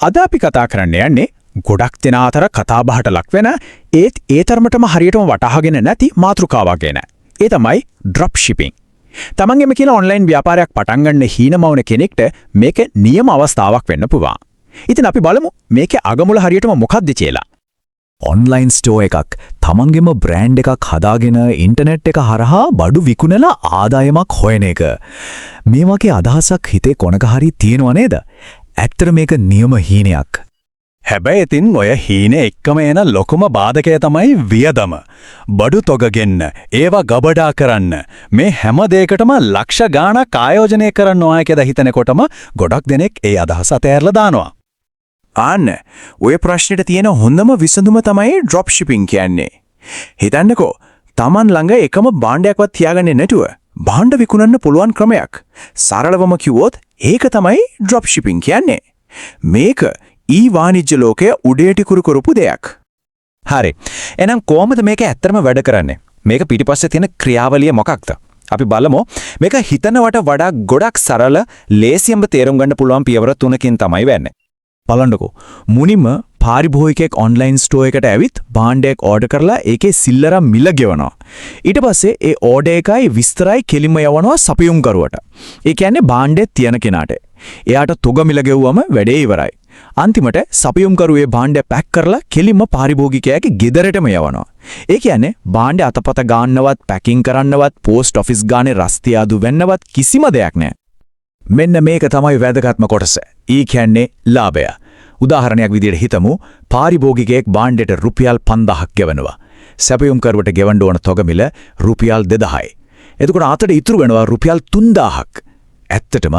අද අපි කතා කරන්න යන්නේ ගොඩක් දෙනා අතර කතාබහට ලක්වෙන ඒත් ඒ තරමටම හරියටම වටහාගෙන නැති මාතෘකාවක් ගැන. ඒ තමයි ඩ්‍රොප් ෂිපිං. තමන්ගෙම කියලා ඔන්ලයින් ව්‍යාපාරයක් පටන් ගන්න හීනමවන කෙනෙක්ට මේක නියම අවස්ථාවක් වෙන්න පුළුවන්. ඉතින් අපි බලමු මේකේ අගමුල හරියටම මොකක්ද කියලා. ඔන්ලයින් ස්ටෝර් එකක්, තමන්ගෙම බ්‍රෑන්ඩ් එකක් හදාගෙන ඉන්ටර්නෙට් එක හරහා බඩු විකුණලා ආදායමක් හොයන එක. මේ වගේ අදහසක් හිතේ කොනක හරි තියෙනව නේද? ඇත්තට මේක නියම හීනයක්. හැබැයි ඉතින් ඔය හීනේ එක්කම එන ලොකුම බාධකය තමයි වියදම. බඩු තොග ගෙන්න, ඒවා ගබඩා කරන්න, මේ හැම දෙයකටම ලක්ෂ ගාණක් ආයෝජනය කරන්න ඕන කියලා හිතනකොටම ගොඩක් දෙනෙක් ඒ අදහස අතෑරලා දානවා. ආන්න, ඔය ප්‍රශ්නෙට තියෙන හොඳම විසඳුම තමයි ඩ්‍රොප් ෂිපින් කියන්නේ. හිතන්නකෝ, තමන් ළඟ එකම භාණ්ඩයක්වත් තියාගන්නේ නැතුව භාණ්ඩ විකුණන්න පුළුවන් ක්‍රමයක්. සරලවම කිව්වොත් ඒක තමයි ඩ්‍රොප් ෂිපින් කියන්නේ. මේක ඊ වාණිජ්‍ය ලෝකය උඩයට කුරු කරපු දෙයක්. හරි. එහෙනම් කොහොමද මේක ඇත්තටම වැඩ කරන්නේ? මේක පිටිපස්සේ තියෙන ක්‍රියාවලිය මොකක්ද? අපි බලමු. මේක හිතනවට වඩා ගොඩක් සරල, ලේසියෙන්ම තේරුම් ගන්න පුළුවන් පියවර තුනකින් තමයි වෙන්නේ. බලන්නකෝ. මුලින්ම පාරිභෝගිකයෙක් ඔන්ලයින් ස්ටෝර් එකට ඇවිත් භාණ්ඩයක් ඕඩර් කරලා ඒකේ සිල්ලර මිල ගෙවනවා. ඊට පස්සේ ඒ ඕඩර් එකයි විස්තරයි කෙලින්ම යවනවා සපයුම්කරුවට. ඒ කියන්නේ භාණ්ඩය තියන කෙනාට. එයාට තොග මිල ගෙව්වම වැඩේ ඉවරයි. අන්තිමට සපයුම්කරු ඒ භාණ්ඩය පැක් කරලා කෙලින්ම පාරිභෝගිකයාගේ ගෙදරටම යවනවා. ඒ කියන්නේ භාණ්ඩය අතපත ගන්නවත්, පැකිං කරන්නවත්, පෝස්ට් ඔෆිස් ගානේ රස්තියාදු වෙන්නවත් කිසිම දෙයක් නෑ. මෙන්න මේක තමයි වැදගත්ම කොටස. ඒ කියන්නේ ලාභය. උදාහරණයක් විදිහට හිතමු, පාරිභෝගිකයෙක් භාණ්ඩයට රුපියල් 5000ක් ගෙවනවා. සැපයුම්කරුවට ගෙවන්න ඕන තොග මිල රුපියල් 2000යි. එතකොට අතට ඉතුරු වෙනවා රුපියල් 3000ක්. ඇත්තටම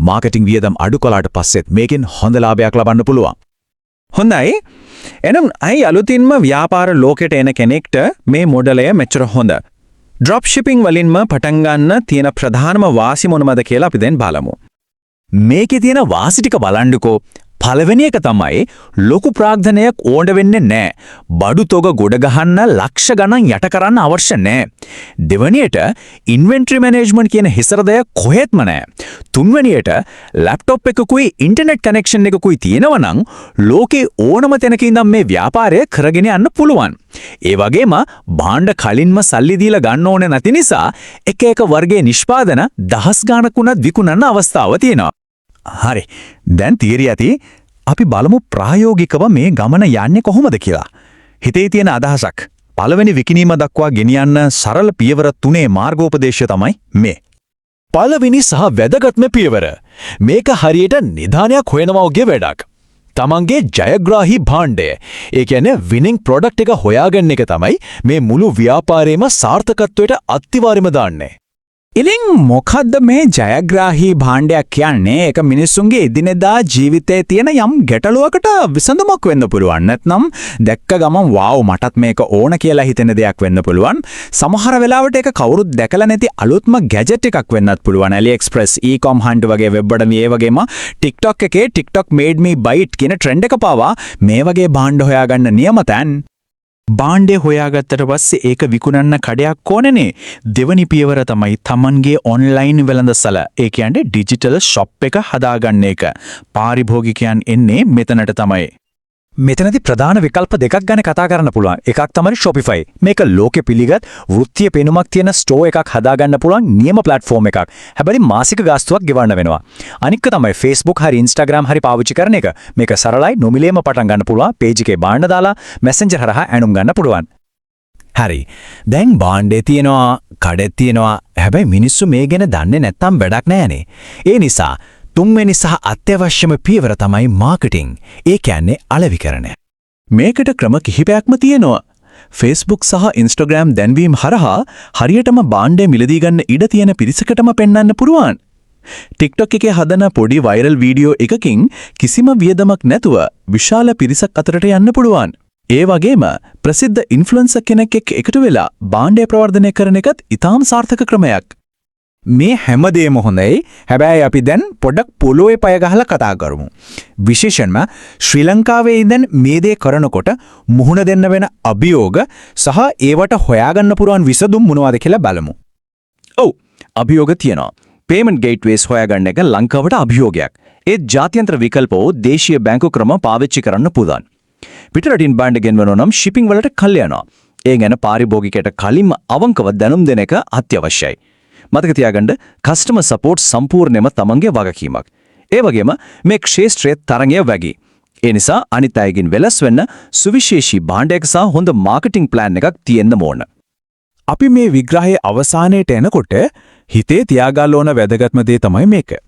මාකටිං වියදම් අඩු කළාට පස්සෙත් මේකෙන් හොඳ ලාභයක් ලබන්න පුළුවන්. හොඳයි. එහෙනම් ඇයි අලුතින්ම ව්‍යාපාර ලෝකෙට එන කෙනෙක්ට මේ මොඩලය මෙච්චර හොඳ? ඩ්‍රොප් ෂිපින් වලින්ම පටන් ගන්න තියෙන ප්‍රධානම වාසි මොනවද කියලා අපි දැන් බලමු. මේකේ තියෙන වාසි ටික බලන්නකෝ. පළවෙනි එක තමයි ලොකු ප්‍රාග්ධනයක් ඕන වෙන්නේ නැහැ. බඩු තොග ගොඩ ගහන්න ලක්ෂ ගණන් යට කරන්න අවශ්‍ය නැහැ. දෙවැනියට, ඉන්වෙන්ටරි මැනේජ්මන්ට් කියන හිසරදය කොහෙත්ම නැහැ. තුන්වැනියට, ලැප්ටොප් එකකුයි ඉන්ටර්නෙට් කනෙක්ෂන් එකකුයි තියෙනවා නම් ලෝකේ ඕනම තැනක ඉඳන් මේ ව්‍යාපාරය කරගෙන යන්න පුළුවන්. ඒ වගේම භාණ්ඩ කලින්ම සල්ලි දීලා ගන්න ඕනේ නැති නිසා එක එක වර්ගයේ නිෂ්පාදන දහස් ගාණක් වුණත් විකුණන්න අවස්ථාව තියෙනවා. හරි. දැන් තියරි ඇති. අපි බලමු ප්‍රායෝගිකව මේ ගමන යන්නේ කොහොමද කියලා. හිතේ තියෙන අදහසක් පළවෙනි විකිණීම දක්වා ගෙනියන්න සරල පියවර තුනේ මාර්ගෝපදේශය තමයි මේ. පළවෙනි සහ වැදගත්ම පියවර. මේක හරියට නිධානයක් හොයනවා වගේ වැඩක්. තමන්ගේ ජයග්‍රාහී භාණ්ඩය, ඒ කියන්නේ විනිං ප්‍රොඩක්ට් එක හොයාගන්න එක තමයි මේ මුළු ව්‍යාපාරේම සාර්ථකත්වයට අත්තිවාරම දාන්නේ. ඉතින් මොකද්ද මේ ජයග්‍රාහී භාණ්ඩයක් කියන්නේ? ඒක මිනිස්සුන්ගේ එදිනෙදා ජීවිතයේ තියෙන යම් ගැටලුවකට විසඳුමක් වෙන්න පුළුවන්. නැත්නම් දැක්ක ගමන් "වාව්, මටත් මේක ඕන" කියලා හිතෙන දෙයක් වෙන්න පුළුවන්. සමහර වෙලාවට ඒක කවුරුත් දැකලා නැති අලුත්ම ගැජට් එකක් වෙන්නත් පුළුවන්. AliExpress, Ecom Hunt වගේ වෙබ් අඩවි, ඒ වගේම TikTok එකේ "TikTok made me buy it" කියන ට්‍රෙන්ඩ් එක පවා මේ වගේ භාණ්ඩ හොයාගන්න නියම තැන්. භාණ්ඩය හොයාගත්තට පස්සේ ඒක විකුණන්න කඩයක් ඕනේනේ. දෙවනි පියවර තමයි තමන්ගේ ඔන්ලයින් වෙළඳසල. ඒ කියන්නේ ඩිජිටල් ෂොප් එක හදාගන්න එක. පාරිභෝගිකයන් එන්නේ මෙතනට තමයි. මෙතනදී ප්‍රධාන විකල්ප දෙකක් ගැන කතා කරන්න පුළුවන්. එකක් තමයි Shopify. මේක ලෝකෙ පිළිගත් වෘත්තීය පෙනුමක් තියෙන ස්ටෝර් එකක් හදාගන්න පුළුවන් නියම ප්ලැට්ෆෝම් එකක්. හැබැයි මාසික ගාස්තුවක් ගෙවන්න වෙනවා. අනික තමයි Facebook හරි Instagram හරි පාවිච්චි කරන එක. මේක සරලයි, නොමිලේම පටන් ගන්න පුළුවන්. පේජ් එකේ භාණ්ඩ දාලා Messenger හරහා ඇණුම් ගන්න පුළුවන්. හරි. දැන් භාණ්ඩේ තියෙනවා, කඩෙත් තියෙනවා. හැබැයි මිනිස්සු මේ ගැන දන්නේ නැත්තම් වැඩක් නෑනේ. ඒ නිසා තුන්වෙනි සහ අත්‍යවශ්‍යම පියවර තමයි මාකටිං. ඒ කියන්නේ අලෙවිකරණය. මේකට ක්‍රම කිහිපයක්ම තියෙනවා. Facebook සහ Instagram දැන්වීම් හරහා හරියටම භාණ්ඩය මිලදී ගන්න ඉඩ තියෙන පිරිසකටම පෙන්වන්න පුළුවන්. TikTok එකේ හදන පොඩි වෛරල් වීඩියෝ එකකින් කිසිම වියදමක් නැතුව විශාල පිරිසක් අතරට යන්න පුළුවන්. ඒ වගේම ප්‍රසිද්ධ ඉන්ෆ්ලුවෙන්සර් කෙනෙක් එක්ක එකතු වෙලා භාණ්ඩය ප්‍රවර්ධනය කරන එකත් ඉතාම සාර්ථක ක්‍රමයක්. මේ හැමදේම හොඳයි. හැබැයි අපි දැන් පොඩක් පොළොවේ පය ගහලා කතා කරමු. විශේෂයෙන්ම ශ්‍රී ලංකාවේ ඉඳන් මේ දේ කරනකොට මුහුණ දෙන්න වෙන අභියෝග සහ ඒවට හොයාගන්න පුළුවන් විසඳුම් මොනවද කියලා බලමු. ඔව්, අභියෝග තියෙනවා. පේමන්ට් ගේට්වේස් හොයාගන්න එක ලංකාවට අභියෝගයක්. ඒත් ජාත්‍යන්තර විකල්ප හෝ දේශීය බැංකු ක්‍රම පාවිච්චි කරන්න පුළුවන්. පිටරටින් භාණ්ඩ ගෙන්වනවා නම් ෂිපින් වලට කල් යනවා. ඒ ගැන පාරිභෝගිකයට කලින්ම අවංකව දැනුම් දෙන එක අත්‍යවශ්‍යයි. මතක තියාගන්න, කස්ටමර් සපෝට් සම්පූර්ණයෙන්ම තමන්ගේ වගකීමක්. ඒ වගේම මේ ක්ෂේත්‍රයේ තරඟය වැඩි. ඒ නිසා අනිත් අයගෙන් වෙනස් වෙන්න සුවිශේෂී භාණ්ඩයක සහ හොඳ මාකටිං ප්ලෑන් එකක් තියෙන්න ඕන. අපි මේ විග්‍රහයේ අවසානයට එනකොට හිතේ තියාගන්න ඕන වැදගත්ම දේ තමයි මේක.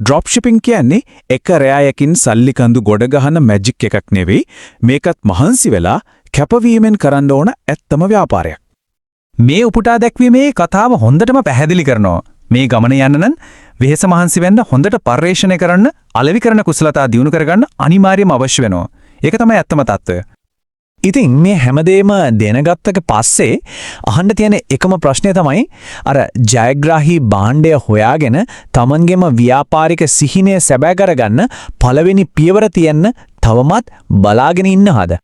ඩ්‍රොප් ෂිපින් කියන්නේ එක රැයකින් සල්ලි කඳු ගොඩ ගහන මැජික් එකක් නෙවෙයි. මේකත් මහන්සි වෙලා කැපවීමෙන් කරන්න ඕන ඇත්තම ව්‍යාපාරයක්. මේ උපුටා දැක්වීමේ කතාව හොඳටම පැහැදිලි කරනවා. මේ ගමන යන්න නම් වෙහෙස මහන්සි වෙන්න, හොඳට පර්යේෂණය කරන්න, අලෙවි කරන කුසලතා දියුණු කරගන්න අනිවාර්යයෙන්ම අවශ්‍ය වෙනවා. ඒක තමයි ඇත්තම තත්ත්වය. ඉතින් මේ හැමදේම දැනගත්තක පස්සේ අහන්න තියෙන එකම ප්‍රශ්නය තමයි, අර ජයග්‍රාහී භාණ්ඩය හොයාගෙන තමන්ගේම ව්‍යාපාරික සිහිනය සැබෑ කරගන්න පළවෙනි පියවර තියන්න තවමත් බලාගෙන ඉන්නවද?